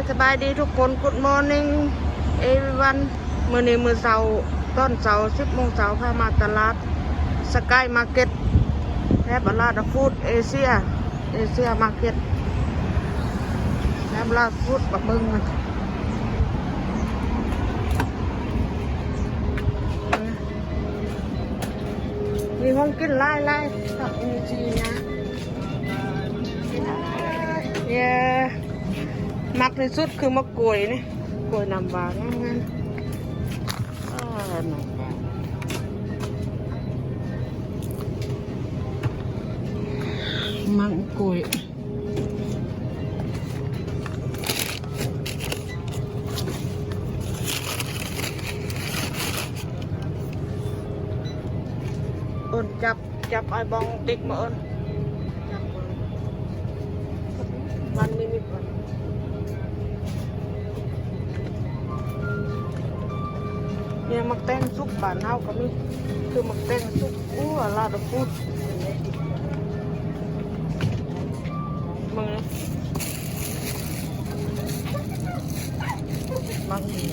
ສະບາຍດີທຸກຄົນ Good morning everyone. ມື້ນີ້ມື້ເຊົ້າ ຕອນເຊົ້າ ສິບໂມງເຊົ້າ ພາມາຕະຫຼາດ Sky Market. Have a lot of food, Asia, Asia Market. Have a lot of food ມາເບິ່ງມັນ ມີຂອງກິນຫຼາຍໆ ເນາະ ເອເຊຍ. Yeah. ມັກທີ່ສຸດຄືໝາກກ້ວຍນີ້ ກ້ວຍນ້ຳຫວານງາມໆ. ອ້າ ນ້ຳຫວານ ມັກກ້ວຍ. ເອີ້ນຈັບ ຈັບອ້າຍບອງຕິກມາເອີ້ນ ວັນມິນິດ ວັນ ເນຍ ໝາກແຕງສຸກບ້ານເຮົາກໍມີ ຄືໝາກແຕງສຸກ. ໂອ້ a lot of food. ເບິ່ງເດີ ມັກມີ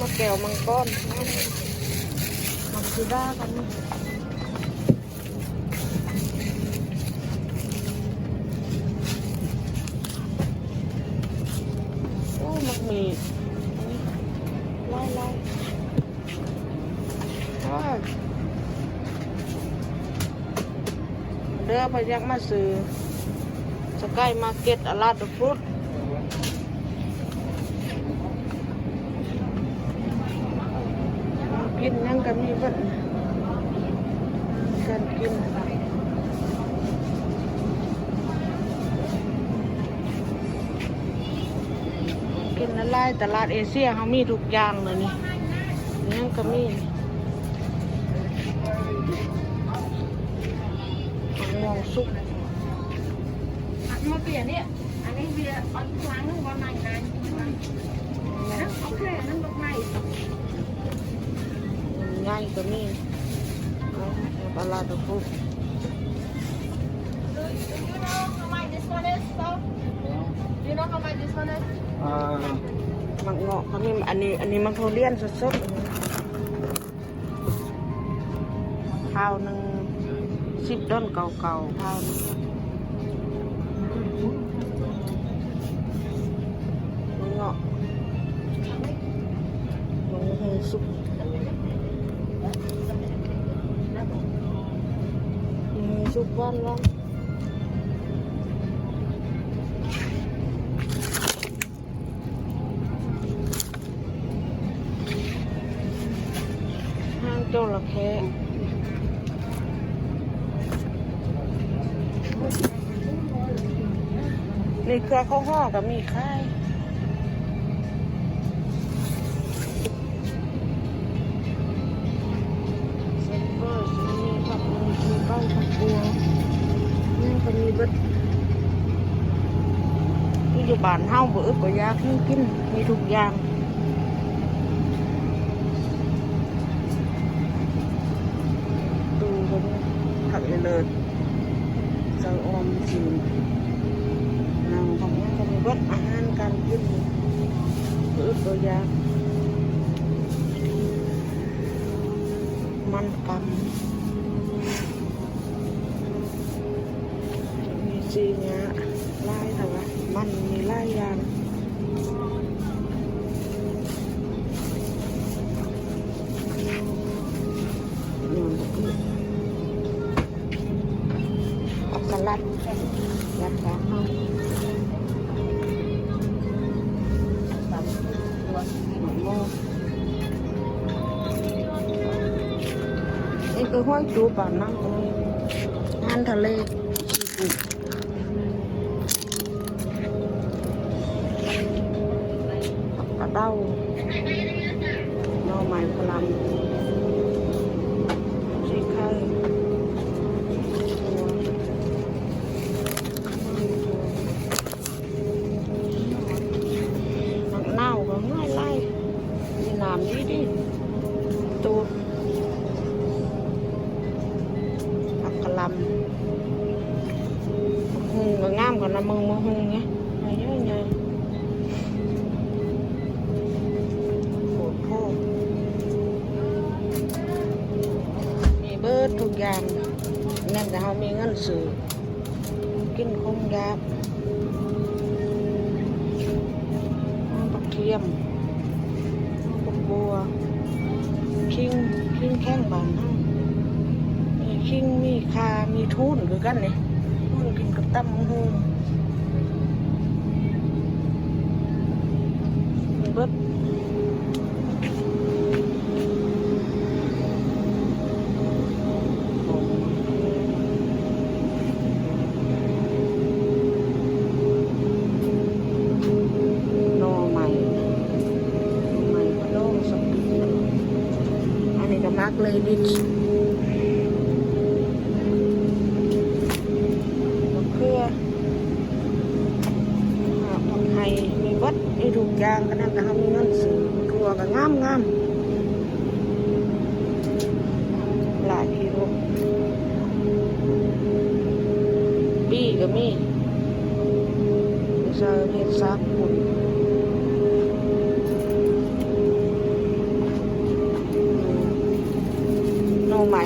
ໝາກແກ້ວ ມັງກອນ ມັກສຸດາກັນ. ໂອ້ ມັກມີຫຼາຍໆ. ໂອ້ຍ ເດີ ໃຜຢາກມາຊື້ Sky Market, a lot of food. ກິນຫຍັງກໍມີເບິດ ການກິນ ກິນຫຼາຍໆ. ຕະຫຼາດເອເຊຍເຮົາມີທຸກຢ່າງເລີຍນີ້ ຫຍັງກໍມີ. ມະມ່ວງສຸກ ມາປ່ຽນນີ້ ອັນນີ້ເບຍເອົາທາງໜຶ່ງວ່າໃໝ່ນານ ໂອເຄ ອັນນັ້ນບັກໃໝ່ ໃຫຍ່ກວ່ານີ້ ເອົາປາລາດໂຕໂກ. Do you know how much this one is, sir? Do you know how much this one is? ອ່າ ໝາກເງາະ ອັນນີ້ ອັນນີ້ ອັນນີ້ໝາກທຸລຽນສົດໆ. ພາວໜຶ່ງ ສິບດອນເກົ້າເກົ້າ ພາວໜຶ່ງ. ເງາະ ໝາກຫຸ່ງສຸກ ໝາກຫຸ່ງສຸກຫວານໆ. ຫາງຈໍລະເຄ ນີ້ເຄືອເຂົ້າຫໍ່ກໍມີຂາຍ. ເຊັດເບີດ ມີຜັກ ມີເຂົ້າ ຜັກບົວ ຫຍັງກໍມີເບິດ. ຢູ່ບ້ານເຮົາບໍ່ອຶດບໍ່ຢາກ ມີກິນ ມີທຸກຢ່າງ. ຕູ້ກໍມີ ຜັກອີເລີດ ເຈົ້າອອມສິນ ເອົາຂອງຫຍັງກໍມີເບິດ ອາຫານການກິນ ບໍ່ອຶດບໍ່ຢາກ. ມັນກຳ ມີຊີ້ຫຍ້າຫຼາຍ ແຕ່ວ່າມັນມີຫຼາຍຢ່າງ. ຜັກສະຫຼັດ ສະຫຼັດຂອງເຮົາ ຕຳໝາກໂມ. ນີ້ຄືຫອຍຈູບບ້ານເຮົາ ອາຫານທະເລ ຊີຟູດ ຜັກກະເດົາ ໜໍ່ໄມ້ຝຣັ່ງ ສີໄຄ ຖົ່ວ ໝາກນາວກໍຫຼາຍໆ ມີນ້ຳດີໆ ຕູດ ຜັກກະຫຼ່ຳ ເບິ່ງໝາກຫຸ່ງນີ້ ໃຫຍ່ໆ ໂອ້ໂຫ ມີເບິດທຸກຢ່າງ ແມ່ນແຕ່ເຮົາມີເງິນຊື້ ກິນຄົງຢາກ ຜັກທຽມ ຜັກບົວ ຂີງ ຂີງແຂງບ້ານເຮົາ ມີຂີງ ມີຂ່າ ມີທູນຄືກັນນີ້ ທູນກິນກັບຕຳບັກຫຸ່ງ ມີເບິດ. ໜໍ່ໄມ້ ໜໍ່ໄມ້ກະດອງ ສະປີ ອັນນີ້ກະໝາກເລດິດ ມະເຂືອ ຜັກໄຫ່ ມີເບິດ ມີທຸກຢ່າງ ຂະໜາດແຕ່ເຮົາມີເງິນຊື້ ຖົ່ວກະງາມໆ ຫຼາຍກິໂລ ປີກະມີ ໃສ່ເຮັດສາກ ໜໍ່ໄມ້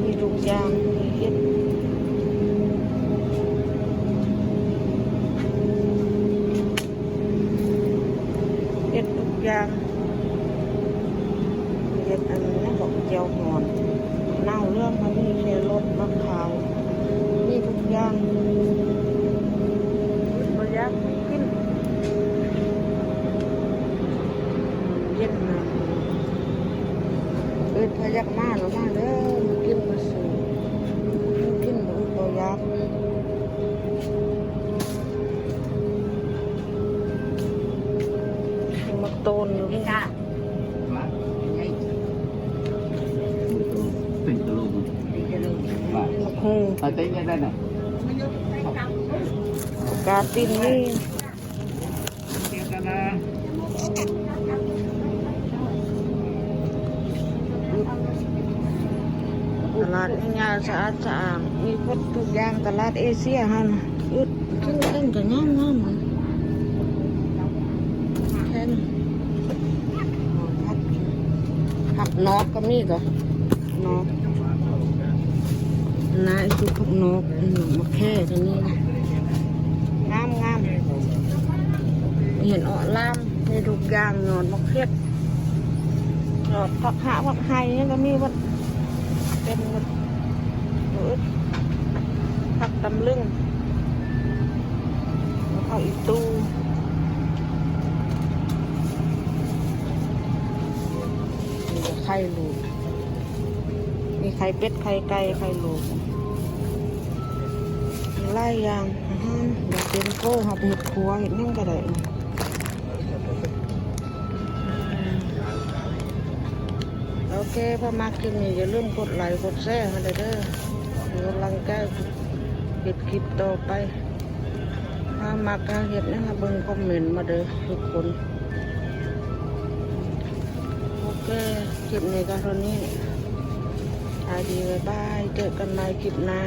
ມີທຸກຢ່າງ ເຮັດ ເຮັດທຸກຢ່າງ ເຮັດອັນນັ້ນ ດອກແຈ່ວຮອນ ນາວເຫຼືອງກະມີ ແຄຣອດ ໝາກຂາວ ມີທຸກຢ່າງ ບໍ່ຢາກກິນ ເຢັນນະ ເອີ້ນໃຜຢາກມາລະມາເດີ ມາກິນມາຊື້ ກິນບໍ່ອຶດບໍ່ຢາກ. ໝາກໂຕນຢູ່ ນີ້ກະ ເປັນກະໂຫຼກ ໝາກຫຸ່ງ ກາຕິນນີ້. ຕະຫຼາດນີ້ຍາວ ສະອາດສະອ້າງ ມີຄົບທຸກຢ່າງ ຕະຫຼາດເອເຊຍຫັ້ນ ອຶດ ກິນເປັນກະງາມໆ ແພງ ຜັກ ຜັກນອກກະມີກະ ນອກ ນາຍສຸກ ຜັກນອກ ໝາກແຄກະມີ ງາມໆ ເຫັນເອາະລາມ ມີທຸກຢ່າງ ຍອດໝາກເຜັດ ຍອດຜັກຫະ ຜັກໄຫ່ ຫຍັງກະມີເບິດ ເຕັມເບິດ ເອີ ຜັກຕຳລຶງ ຜັກອີຕູ ໄຂ່ລູກ ມີໄຂ່ເປັດ ໄຂ່ໄກ່ ໄຂ່ລູກ ຫຼາຍຢ່າງ ອາຫານ ຢາກເປັນໂກ ເຮົາໄປເຮັດຄົວ ເຮັດຫຍັງກະໄດ້. ໂອເຄ ຖ້າມັກຄລິບນີ້ ຢ່າລືມກົດໄລ ກົດແຊໃຫ້ແດ່ເດີ ເປັນກຳລັງໃຈເຮັດຄລິບຕໍ່ໄປ. ຖ້າມັກກະເຮັດແນວໃຫ້ເບິ່ງ ຄອມເມັນມາເດີທຸກຄົນ. ໂອເຄ ຄລິບນີ້ກະເທົ່ານີ້ ສະບາຍດີ ບາຍບາຍ ເຈີກັນໃໝ່ຄລິບໜ້າ.